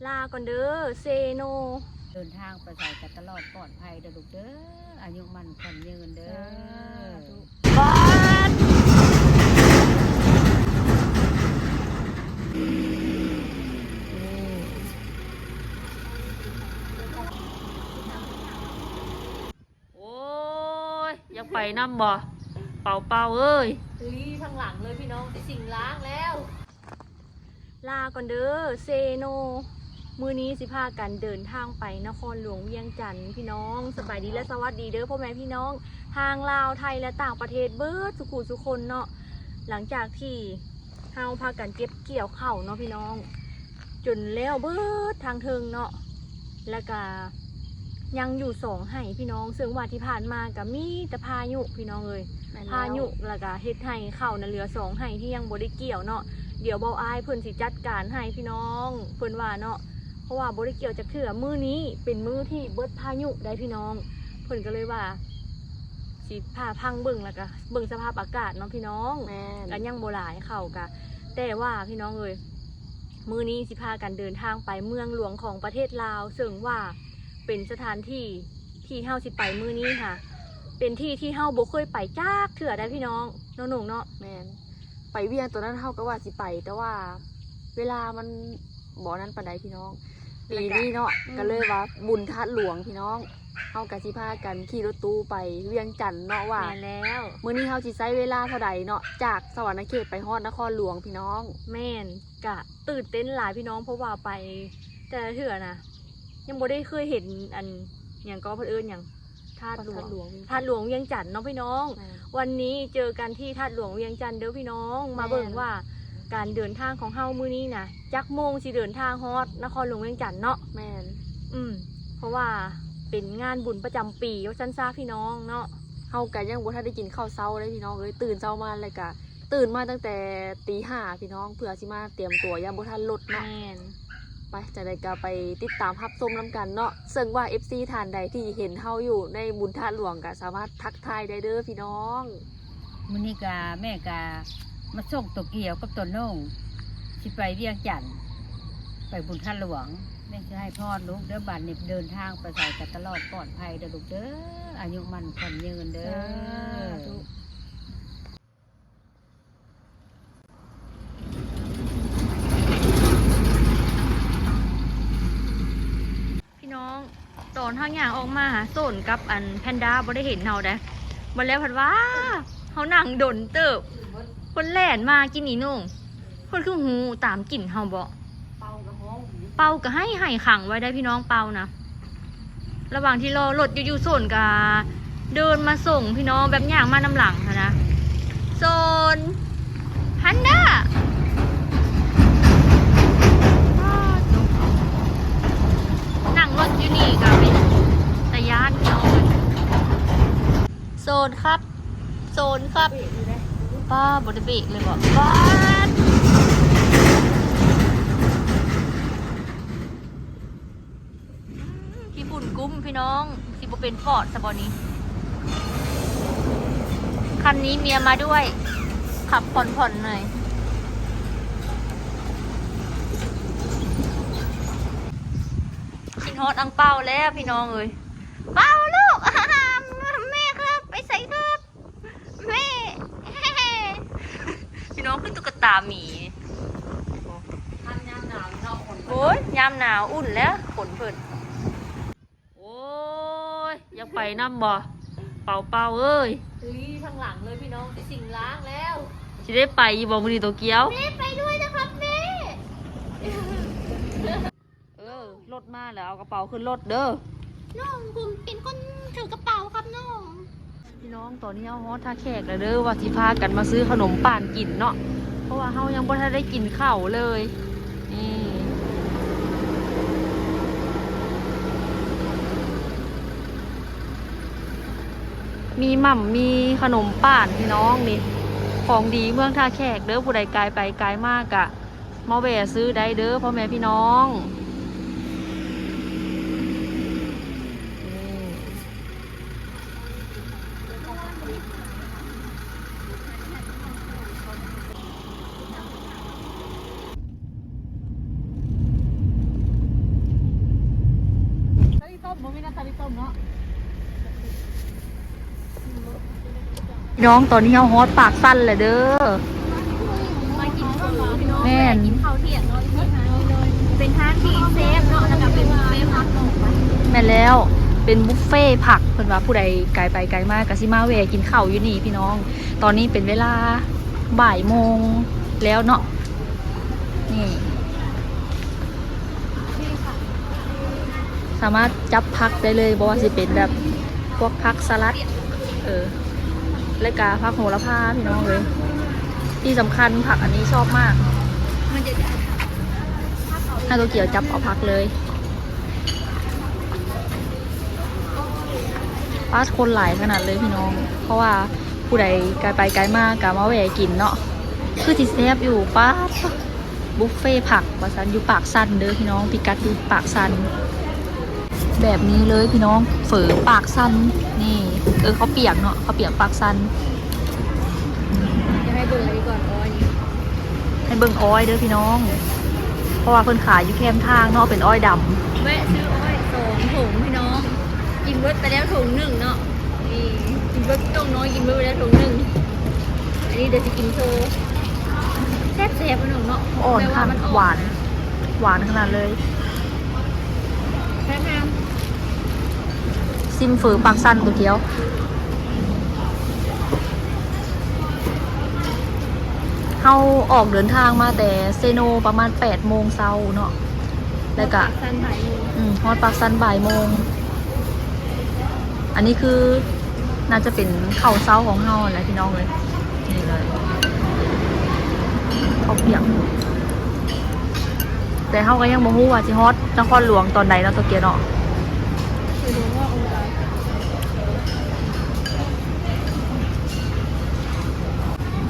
ລາກ່ອນເດີ ເຊໂນ. ເດີນທາງໄປໃສກໍຕະຫຼອດປອດໄພເດີລູກເດີ ອາຍຸໝັ້ນຂວັນຍືນເດີ ສາທຸ. ໂອ້ຍ ຢາກໄປນຳບໍ່ ເປົາເປົາເອີຍ? ລີ້ທາງຫຼັງເລີຍພີ່ນ້ອງ ຊິສິງລ້າງແລ້ວ. ລາກ່ອນເດີ ເຊໂນ. ມື້ນີ້ຊິພາກັນເດີນທາງໄປນະຄອນຫຼວງວຽງຈັນພີ່ນ້ອງ. ສະບາຍດີ ແລະ ສະຫວັດດີເດີພໍ່ແມ່ພີ່ນ້ອງ ທາງລາວ ໄທ ແລະ ຕ່າງປະເທດເບິດສູ່ຜູ້ສູ່ຄົນເນາະ. ຫຼັງຈາກທີ່ເຮົາພາກັນເກັບກ່ຽວເຂົ້າເນາະພີ່ນ້ອງ ຈົນແລ້ວເບິດທາງເທິງເນາະ ແລ້ວກະຍັງຢູ່ສອງໄຮ່ພີ່ນ້ອງ ເຊິ່ງວ່າທີ່ຜ່ານມາກະມີແຕ່ພາຍຸພີ່ນ້ອງເອີຍ ແມ່ນແລ້ວ ພາຍຸ ແລ້ວກະເຮັດໃຫ້ເຂົ້ານັ້ນເຫຼືອສອງໄຮ່ທີ່ຍັງບໍ່ໄດ້ກ່ຽວເນາະ. ດຽວເບົາອ້າຍເພິ່ນຊິຈັດການໃຫ້ພີ່ນ້ອງ ເພິ່ນວ່າເນາະ ເພາະວ່າບໍ່ໄດ້ກ່ຽວຈັກເທື່ອ. ມື້ນີ້ເປັນມື້ທີ່ເບິດພາຍຸໄດ໋ພີ່ນ້ອງ ເພິ່ນກໍເລີຍວ່າຊິພາພັງເບິ່ງ ແລ້ວກະເບິ່ງສະພາບອາກາດເນາະພີ່ນ້ອງ ແມ່ນ ກໍຍັງບໍ່ຫຼາຍເຂົ້າກະ ແຕ່ວ່າພີ່ນ້ອງເອີຍ ມື້ນີ້ຊິພາກັນເດີນທາງໄປເມືອງຫຼວງຂອງປະເທດລາວ ເຊິ່ງວ່າເປັນສະຖານທີ່ທີ່ເຮົາຊິໄປມື້ນີ້ຫາ ເປັນທີ່ທີ່ເຮົາບໍ່ເຄີຍໄປຈັກເທື່ອໃດ໋ພີ່ນ້ອງ ເນາະໜຸ່ງເນາະ. ແມ່ນ ໄປວຽງຕອນນັ້ນເຮົາກໍວ່າຊິໄປ ແຕ່ວ່າເວລາມັນບໍ່ນັ້ນປານໃດພີ່ນ້ອງ ປີນີ້ເນາະ ອືມ ກໍເລີຍວ່າບຸນທາດຫຼວງພີ່ນ້ອງ ເຮົາກໍຊິພາກັນຂີ່ລົດຕູ້ໄປວຽງຈັນເນາະ ວ່າ ແມ່ນແລ້ວ ມື້ນີ້ເຮົາຊິໃຊ້ເວລາເທົ່າໃດເນາະ ຈາກສະຫວັນນະເຂດໄປຮອດນະຄອນຫຼວງພີ່ນ້ອງ. ແມ່ນ ກະຕື່ນເຕັ້ນຫຼາຍພີ່ນ້ອງ ເພາະວ່າໄປແຕ່ລະເທື່ອນະ ຍັງບໍ່ໄດ້ເຄີຍເຫັນ ອັນ ຫຍັງກໍເພິ່ນເອີ້ນຫຍັງ ທາດຫຼວງ ທາດຫຼວງ ທາດຫຼວງວຽງຈັນເນາະພີ່ນ້ອງ. ແມ່ນ ວັນນີ້ເຈີກັນທີ່ທາດຫຼວງວຽງຈັນເດີພີ່ນ້ອງ. ແມ່ນ ມາເບິ່ງວ່າການເດີນທາງຂອງເຮົາມື້ນີ້ນະ ຈັກໂມງຊິເດີນທາງຮອດນະຄອນຫຼວງວຽງຈັນເນາະ. ແມ່ນ ອືມ ເພາະວ່າເປັນງານບຸນປະຈຳປີວ່າຊັ້ນຊະພີ່ນ້ອງເນາະ. ເຮົາກະຍັງບໍ່ທັນໄດ້ກິນເຂົ້າເຊົ້າເດ້ພີ່ນ້ອງເອີຍ ຕື່ນເຊົ້າມາແລ້ວກະ ຕື່ນມາຕັ້ງແຕ່ຕີຫ້າພີ່ນ້ອງ ເພື່ອຊິມາຕຽມຕົວ ຢ້ານບໍ່ທັນລົດເນາະ. ແມ່ນ ໄປ ຈັ່ງໃດກໍໄປຕິດຕາມຮັບຊົມນຳກັນເນາະ ເຊິ່ງວ່າເອັຟຊີທ່ານໃດທີ່ເຫັນເຮົາຢູ່ໃນບຸນທາດຫຼວງກໍສາມາດທັກທາຍໄດ້ເດີພີ່ນ້ອງ. ມື້ນີ້ກະ ແມ່ກະມາສົ່ງໂຕກຽວກັບໂຕໂໜ່ງ ຊິໄປວຽງຈັນ ໄປບຸນທາດຫຼວງ. ແມ່ຊິໃຫ້ພອນລູກເດີ ບາດນີ້ເດີນທາງໄປໃສກໍຕະຫຼອດປອດໄພເດີລູກເດີ ອາຍຸໝັ້ນຂວັນຍືນເດີ ສາທຸ. ພີ່ນ້ອງ ຕອນເຮົາຍ່າງອອກມາຫາ ໂຊນກັບອັນແພນດ້າບໍ່ໄດ້ເຫັນເຮົາໃດ໋ ບັດແລ້ວພັດວ່າເຮົານັ່ງດົນເຕີບ ເພິ່ນແລ່ນມາກິນອີ່ໜຸ່ງ ເພິ່ນຄືຮູ້ຕາມກິ່ນເຮົາບໍ? ເປົາກໍຮ້ອງ ເປົາກໍໄຫ້ ໄຫ້ຂັງໄວ້ໄດ໋ພີ່ນ້ອງ ເປົານະ. ລະຫວ່າງທີ່ລໍລົດຢູ່ ຢູ່ໂຊນກະເດີນມາສົ່ງພີ່ນ້ອງ ແບບຍ່າງມານຳຫຼັງຫັ້ນນະ ໂຊນ ແພນດ້າ ນັ້ງລົດຢູ່ນີ້ກະເປັນຕາຢ້ານພີ່ນ້ອງເອີຍ. ໂຊນຄັບ ໂຊນຄັບ ປ້າ ບໍ່ໄດ້ເບຣກເລີຍບໍ? ປ້າດ ອືມ ຂີ້ຝຸ່ນກຸ້ມພີ່ນ້ອງ ຊິບໍ່ເປັນຟອດຊະບໍນີ້? ຄັນນີ້ເມຍມາດ້ວຍ ຂັບຜ່ອນໆ ໜ້ອຍ. ຄິດຮອດອັ່ງເປົາແລ້ວພີ່ນ້ອງເອີຍ. ເປົາລູກ ແມ່ຄັບ ໄປໃສຄັບ ແມ່ ພີ່ນ້ອງ ຄືຕຸກກະຕາໝີ. ໂອ້ຍ ຍາມໜາວອຸ່ນແລ້ວ ຂົນເພິ່ນ. ໂອ້ຍ ຢາກໄປນຳບໍ່ ເປົາເປົາເອີຍ? ລີ້ທາງຫຼັງເລີຍພີ່ນ້ອງ ຊິສິງລ້າງແລ້ວ. ຊິໄດ້ໄປຢູ່ບໍ່ມື້ນີ້ໂຕກຽວ? ແມ່ໄປດ້ວຍນະຄັບແມ່. ເອີ ລົດມາແລ້ວ ເອົາກະເປົາຂຶ້ນລົດເດີ. ນ້ອງ ຜົມເປັນຄົນຖືກະເປົາຄັບນ້ອງ. ພີ່ນ້ອງ ຕອນນີ້ເຮົາຮອດທ່າແຂກແລ້ວເດີ ວ່າຊິພາກັນມາຊື້ຂະໜົມປານກິນເນາະ ເພາະວ່າເຮົາຍັງບໍ່ທັນໄດ້ກິນເຂົ້າເລີຍ. ນີ້ ມີໝ່ຳ ມີຂະໜົມປານພີ່ນ້ອງ ນີ້ ຂອງດີເມືອງທ່າແຂກເດີ ຜູ້ໃດກາຍໄປກາຍມາກະ ມາແວ່ຊື້ໄດ້ເດີພໍ່ແມ່ພີ່ນ້ອງ. ນີ້ ພີ່ນ້ອງ ຕອນນີ້ເຮົາຮອດປາກຊັນແລ້ວເດີ. ມາກິນເຝີພີ່ນ້ອງ ແມ່ນ ກິນເຂົ້າທ່ຽງເນາະ ຢູ່ທີ່ຮ້ານ ເປັນຮ້ານທີ່ແຊບເນາະ ແລ້ວກໍເປັນບຸບເຟຜັກເນາະ. ແມ່ນແລ້ວ ເປັນບຸບເຟຜັກ ເພິ່ນວ່າຜູ້ໃດໄກໄປໄກມາກໍຊິມາແວ່ກິນເຂົ້າຢູ່ນີ້ພີ່ນ້ອງ. ຕອນນີ້ເປັນເວລາບ່າຍໂມງແລ້ວເນາະ ນີ້ ສາມາດຈັບຜັກໄດ້ເລີຍ ບໍ່ວ່າຊິເປັນແບບພວກຜັກສະຫຼັດ ເອີ ແລະກະຜັກໂຫລະພາພີ່ນ້ອງເອີຍ. ທີ່ສຳຄັນຜັກອັນນີ້ຊອບມາກ ໃຫ້ໂຕກຽວຈັບເອົາຜັກເລີຍ. ປາດ ຄົນຫຼາຍຂະໜາດເລີຍພີ່ນ້ອງ ເພາະວ່າຜູ້ໃດໄກໄປໄກມາກໍມາແວ່ກິນເນາະ ຄືຊິແຊບຢູ່. ປາດ ບຸບເຟຜັກວ່າຊັ້ນ ຢູ່ປາກຊັນເດີພີ່ນ້ອງ ພິກັດຢູ່ປາກຊັນ ແບບນີ້ເລີຍພີ່ນ້ອງ. ເຝີປາກຊັນ ນີ້ ເອີ ເຂົ້າປຽກເນາະ ເຂົ້າປຽກປາກຊັນ. ໃຫ້ເບິ່ງອັນນີ້ກ່ອນ ອ້ອຍນີ້ ໃຫ້ເບິ່ງອ້ອຍເດີພີ່ນ້ອງ ເພາະວ່າເພິ່ນຂາຍຢູ່ແຄມທາງເນາະ ເປັນອ້ອຍດຳ. ແວະຊື້ອ້ອຍສອງຖົງພີ່ນ້ອງ ກິນເບິດໄປແລ້ວຖົງໜຶ່ງເນາະ. ນີ້ ກິນເບິດ ນ້ອງນ້ອຍກິນເບິດໄປແລ້ວຖົງໜຶ່ງ. ອັນນີ້ດຽວຊິກິນໂຊ ແຊບໆ ພີ່ນ້ອງເນາະ ອ່ອນ ແບບວ່າມັນອ່ອນ ຫວານ ຫວານຂະໜາດເລີຍ. ແຊບແຮງ. ຊິມເຝີປາກຊັນໂຕກຽວ. ເຮົາອອກເດີນທາງມາແຕ່ເຊໂນປະມານແປດໂມງເຊົ້າເນາະ ແລ້ວກະ ຮອດປາກຊັນບ່າຍໂມງ ອືມ ຮອດປາກຊັນບ່າຍໂມງ. ອັນນີ້ຄືໜ້າຈະເປັນເຂົ້າເຊົ້າຂອງເຮົາຫັ້ນແຫຼະພີ່ນ້ອງເອີຍ. ນີ້ເລີຍ ເຂົ້າປຽກ ແຕ່ເຮົາກໍຍັງບໍ່ຮູ້ວ່າຊິຮອດນະຄອນຫຼວງຕອນໃດເນາະ ໂຕກຽວເນາະ.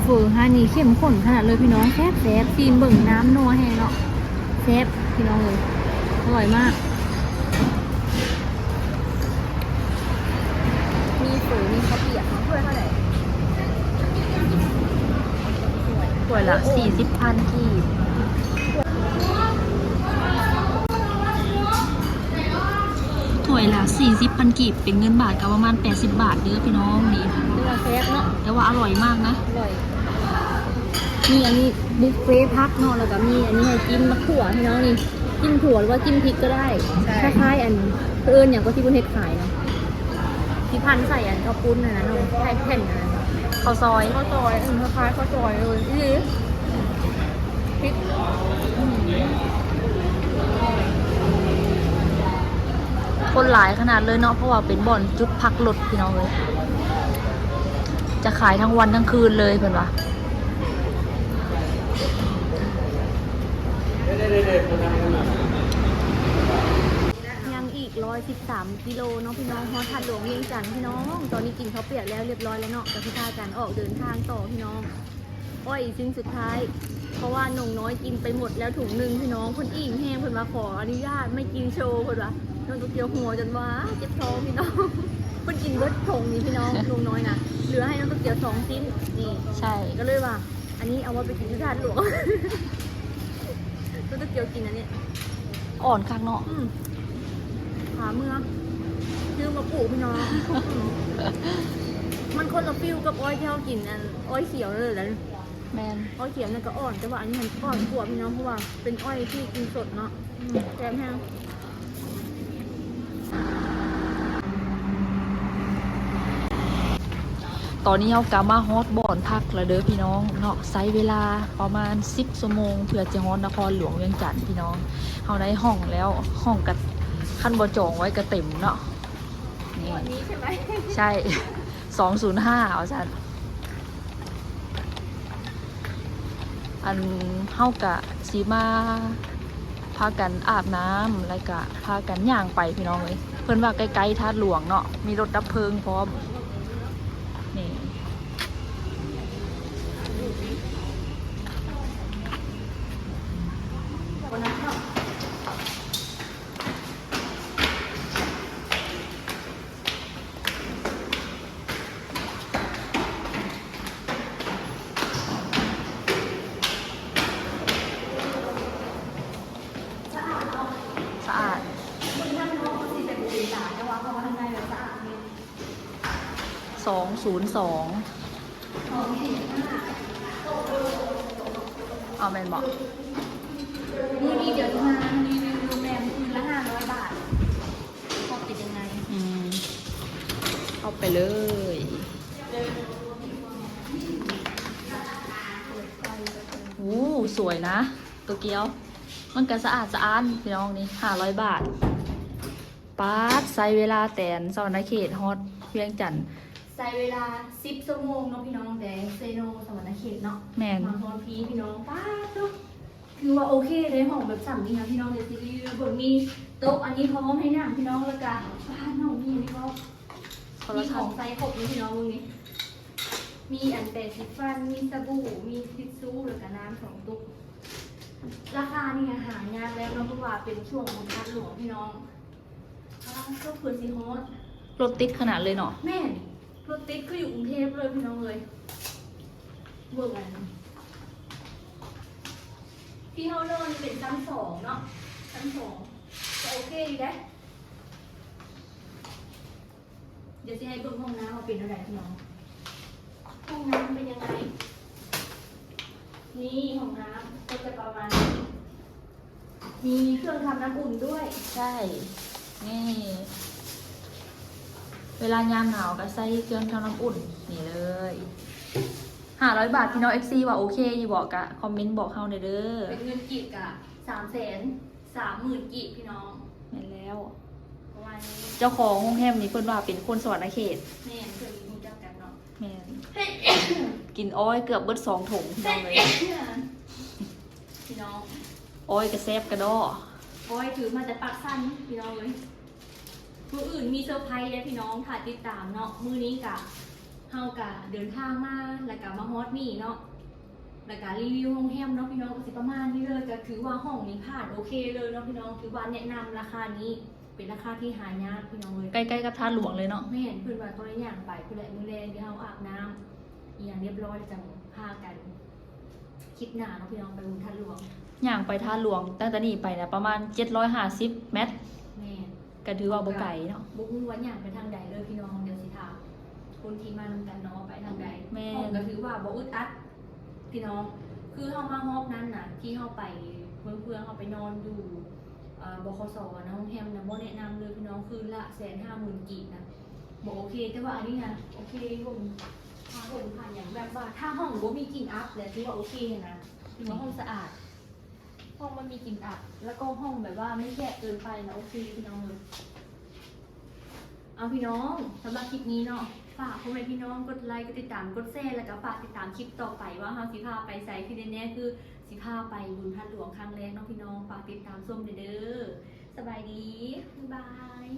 ເຝີຮ້ານນີ້ເຂັ້ມຂຸ້ນຂະໜາດເລີຍພີ່ນ້ອງ ແຊບໆ. ຊີມເບິ່ງ ນ້ຳນົວແຮງເນາະ ແຊບພີ່ນ້ອງເອີຍ ອະລ່ອຍມາກ. ມີເຝີ ມີເຂົ້າປຽກເນາະ. ຖ້ວຍເທົ່າໃດ? ຖ້ວຍລະສີ່ສິບພັນກີບ ຖ້ວຍລະສີ່ສິບພັນກີບ ເປັນເງິນບາດກໍປະມານແປດສິບບາດເດີພີ່ນ້ອງ. ນີ້ ແຕ່ວ່າແຊບເນາະ ແຕ່ວ່າອະລ່ອຍມາກນະ ອະລ່ອຍ. ມີອັນນີ້ບຸບເຟຜັກເນາະ ແລ້ວກໍມີອັນນີ້ໃຫ້ຈິ້ມໝາກຖົ່ວພີ່ນ້ອງ. ນີ້ ຈິ້ມຖົ່ວ ຫຼືວ່າຈິ້ມພິກກໍໄດ້ ໃຊ້ ຄ້າຍໆ ອັນ ເຂົາເອີ້ນຫຍັງກໍ ທີ່ເພິ່ນເຮັດຂາຍນະ ທີ່ພັນໃສ່ອັນເຂົ້າປຸ້ນຫັ້ນນະເນາະ ໃສ່ແຜ່ນອັນນັ້ນ ເຂົ້າຊອຍ ເຂົ້າຊອຍ ເອີ ຄ້າຍໆ ເຂົ້າຊອຍເລີຍ ອີ່ຫຼີ. ຄົນຫຼາຍຂະໜາດເລີຍເນາະ ເພາະວ່າເປັນບ່ອນຈຸດພັກລົດພີ່ນ້ອງເອີຍ ຈະຂາຍທັງວັນທັງຄືນເລີຍເພິ່ນວ່າ. ຍັງອີກຮ້ອຍສິບສາມກິໂລເນາະພີ່ນ້ອງ ຮອດທາດຫຼວງວຽງຈັນພີ່ນ້ອງ. ຕອນນີ້ກິນເຂົ້າປຽກແລ້ວຮຽບຮ້ອຍແລ້ວເນາະ ກໍຊິພາກັນອອກເດີນທາງຕໍ່ພີ່ນ້ອງ. ອ້ອຍອີກຊິ້ນສຸດທ້າຍ ເພາະວ່ານ້ອງນ້ອຍກິນໄປໝົດແລ້ວຖົງໜຶ່ງພີ່ນ້ອງ. ເພິ່ນອີ່ມແຮງ ເພິ່ນວ່າຂໍອະນຸຍາດໄມ່ກິນໂຊ ເພິ່ນວ່າ. ນ້ອງໂຕກຽວຫົວຈົນວ່າເຈັບທ້ອງພີ່ນ້ອງ ເພິ່ນກິນເບິດຖົງນີ້ພີ່ນ້ອງ ນ້ອງນ້ອຍນະ ເຫຼືອໃຫ້ນ້ອງໂຕກຽວສອງຊິ້ນນີ້. ໃຊ່ ກໍເລີຍວ່າ ອັນນີ້ເອົາໄວ້ໄປກິນຢູ່ທາດຫຼວງ. ກໍຕະກຽວກິນອັນນີ້ ອ່ອນຄັກເນາະ. ອືມ ຫາເມືອ ຊື້ມາປູກພີ່ນ້ອງ. ອືມ ມັນຄົນລະຟີລກັບອ້ອຍທີ່ເຮົາກິນ ອັນອ້ອຍຂຽວເລີຍ. ແມ່ນ ອ້ອຍຂຽວນັ້ນກໍອ່ອນ ແຕ່ວ່າອັນນີ້ມັນອ່ອນກວ່າພີ່ນ້ອງ ເພາະວ່າເປັນອ້ອຍທີ່ກິນສົດເນາະ. ອືມ ແຊບແຮງ. ຕອນນີ້ເຮົາກໍມາຮອດບ່ອນພັກແລ້ວເດີພີ່ນ້ອງເນາະ. ໃຊ້ເວລາປະມານສິບຊົ່ວໂມງເພື່ອຈະຮອດນະຄອນຫຼວງວຽງຈັນພີ່ນ້ອງ. ເຮົາໄດ້ຫ້ອງແລ້ວ ຫ້ອງກໍ ຄັນບໍ່ຈອງໄວ້ກໍເຕັມເນາະ. ນີ້ ໃຊ່ ສອງສູນຫ້າ ວ່າຊັ້ນ. ອັນ ເຮົາກະຊິມາພາກັນອາບນ້ຳ ແລ້ວກະພາກັນຍ່າງໄປພີ່ນ້ອງເອີຍ. ເພິ່ນວ່າໃກ້ໆທາດຫຼວງເນາະ ມີລົດດັບເພີງພ້ອມ. ນີ້ ສະອາດ ສະອາດ. ສອງສູນສອງ ເອົາແມ່ນບໍ່? ມື້ນີ້ດຽວຈະມາຣີວິວໂຮງແຮມຄືນລະຫ້າຮ້ອຍບາດ ວ່າເປັນຍັງໄງ. ອືມ ເຂົ້າໄປເລີຍ. ໂອ້ ສວຍນະ ໂຕກຽວ ມັນກະສະອາດສະອ້ານພີ່ນ້ອງນີ້ ຫ້າຮ້ອຍບາດ. ປາດ ໃຊ້ເວລາແຕ່ສະຫວັນນະເຂດຮອດວຽງຈັນ ໃຊ້ເວລາສິບຊົ່ວໂມງເນາະພີ່ນ້ອງ ແຕ່ເຊໂນ ສະຫວັນນະເຂດເນາະ. ແມ່ນ ມາຮອດພີ້ພີ່ນ້ອງ ປາດໂທ້ ຖືວ່າໂອເຄເດ້ ຫ້ອງແບບສ່ຳນີ້ນະພີ່ນ້ອງ. ດຽວຊິຣີວິວໃຫ້ເບິ່ງ ມີໂຕະອັນນີ້ພ້ອມໃຫ້ນັ່ງພີ່ນ້ອງ ແລ້ວກະ ປາດ ນ້ອງມີອັນນີ້ພ້ອມ ໂທລະທັດ ມີຂອງໃຊ້ຄົບເລີຍພີ່ນ້ອງ. ເບິ່ງນີ້ ມີອັນແປງສີຟັນ ມີສະບູ່ ມີທິດຊູ ແລ້ວກະນ້ຳສອງຕຸກ. ລາຄານີ້ຫາຍາກແລ້ວເນາະ ເພາະວ່າເປັນຊ່ວງບຸນທາດຫຼວງພີ່ນ້ອງ. ອ້າວ ເກືອບເພິ່ນຊິຮອດ ລົດຕິດຂະໜາດເລີຍເນາະ. ແມ່ນ ລົດຕິດຄືຢູ່ກຸງເທບເລີຍພີ່ນ້ອງເອີຍ. ເບິ່ງອັນ ທີ່ເຮົານອນເປັນຊັ້ນສອງເນາະ ຊັ້ນສອງ ກະໂອເຄຢູ່ເດ້. ດຽວຊິໃຫ້ເບິ່ງຫ້ອງນ້ຳວ່າເປັນແນວໃດພີ່ນ້ອງ. ຫ້ອງນ້ຳເປັນຍັງໄງ? ນີ້ຫ້ອງນ້ຳກະຈະປະມານນີ້ ມີເຄື່ອງທຳນ້ຳອຸ່ນດ້ວຍ. ໃຊ່ ນີ້ ເວລາຍາມໜາວກະໃສ່ເຄື່ອງທຳນ້ຳອຸ່ນນີ້ເລີຍ. ຫ້າຮ້ອຍບາດພີ່ນ້ອງ ເອັຟຊີ ວ່າໂອເຄຢູ່ບໍ່ ກະຄອມເມັນບອກເຮົາແດ່ເດີ. ເປັນເງິນກີບກະສາມແສນ ສາມໝື່ນກີບພີ່ນ້ອງ. ແມ່ນແລ້ວ ປະມານນີ້. ເຈົ້າຂອງໂຮງແຮມນີ້ເພິ່ນວ່າເປັນຄົນສະຫວັນນະເຂດ. ແມ່ນ ເພິ່ນຮູ້ຈັກກັນເນາະ. ແມ່ນ ກິນອ້ອຍເກືອບເບິດສອງຖົງພີ່ນ້ອງເອີຍ. ພີ່ນ້ອງ ອ້ອຍກະແຊບກະດໍ້ ອ້ອຍຖືມາແຕ່ປາກຊັນພີ່ນ້ອງເອີຍ. ມື້ອື່ນມີເຊີໄພເດ້ພີ່ນ້ອງ ຖ້າຕິດຕາມເນາະ. ມື້ນີ້ກະ ເຮົາກະເດີນທາງມາ ແລ້ວກະມາຮອດນີ້ເນາະ ແລ້ວກະຣີວິວໂຮງແຮມເນາະພີ່ນ້ອງ ກະຊິປະມານນີ້ເລີຍ. ກະຖືວ່າຫ້ອງນີ້ຜ່ານໂອເຄເລີຍເນາະພີ່ນ້ອງ ຖືວ່າແນະນຳລາຄານີ້ ເປັນລາຄາທີ່ຫາຍາກພີ່ນ້ອງເອີຍ. ໃກ້ໆກັບທາດຫຼວງເລີຍເນາະ. ແມ່ນ ເພິ່ນວ່າຕ້ອງໄດ້ຍ່າງໄປພຸ້ນແຫຼະ. ມື້ແລງດຽວເຮົາອາບນ້ຳອີ່ຫຍັງຮຽບຮ້ອຍ ແລ້ວຈັ່ງພາກັນ ຄລິບໜ້າເນາະພີ່ນ້ອງ ໄປບຸນທາດຫຼວງ. ຍ່າງໄປທາດຫຼວງຕັ້ງແຕ່ນີ້ໄປນະປະມານເຈັດຮ້ອຍຫ້າສິບແມັດ. ແມ່ນ ກະຖືວ່າບໍ່ໄກເນາະ. ບໍ່ຮູ້ວ່າຍ່າງໄປທາງໃດເລີຍພີ່ນ້ອງ ດຽວຊິຖາມຄົນທີ່ມານຳກັນເນາະວ່າໄປທາງໃດ. ແມ່ນ ຫ້ອງກະຖືວ່າບໍ່ອຶດອັດພີ່ນ້ອງ. ຄືເຮົາມາຮອບນັ້ນນະ ທີ່ເຮົາໄປເມືອງເຟືອງ ເຮົາໄປນອນຢູ່ ເອີ ບຂສ ນະ ໂຮງແຮມນະ ບໍ່ແນະນຳເລີຍພີ່ນ້ອງ. ຄືນລະແສນຫ້າໝື່ນກີບນະ ບໍ່ໂອເຄ. ແຕ່ວ່າອັນນີ້ນະໂອເຄຢູ່ ຜ້າຫົ່ມຜ້າຫຍັງ ແບບວ່າຖ້າຫ້ອງບໍ່ມີກິ່ນອັບແລ້ວຖືວ່າໂອເຄຫັ້ນນະ ຖືວ່າຫ້ອງສະອາດ ຫ້ອງມັນມີກິ່ນອັບ ແລ້ວກໍຫ້ອງແບບວ່າມັນແຄບເກີນໄປນະ ໂອເຄພີ່ນ້ອງເອີຍ. ເອົາພີ່ນ້ອງ ສຳລັບຄລິບນີ້ເນາະ ຝາກພໍ່ແມ່ພີ່ນ້ອງກົດໄລ ກົດຕິດຕາມ ກົດແຊ ແລ້ວກະຝາກຕິດຕາມຄລິບຕໍ່ໄປວ່າເຮົາຊິພາໄປໃສ. ທີ່ແນ່ໆຄືຊິພາໄປບຸນທາດຫຼວງຄັ້ງແລກເນາະພີ່ນ້ອງ. ຝາກຕິດຕາມຊົມແດ່ເດີ. ສະບາຍດີ ບາຍບາຍ.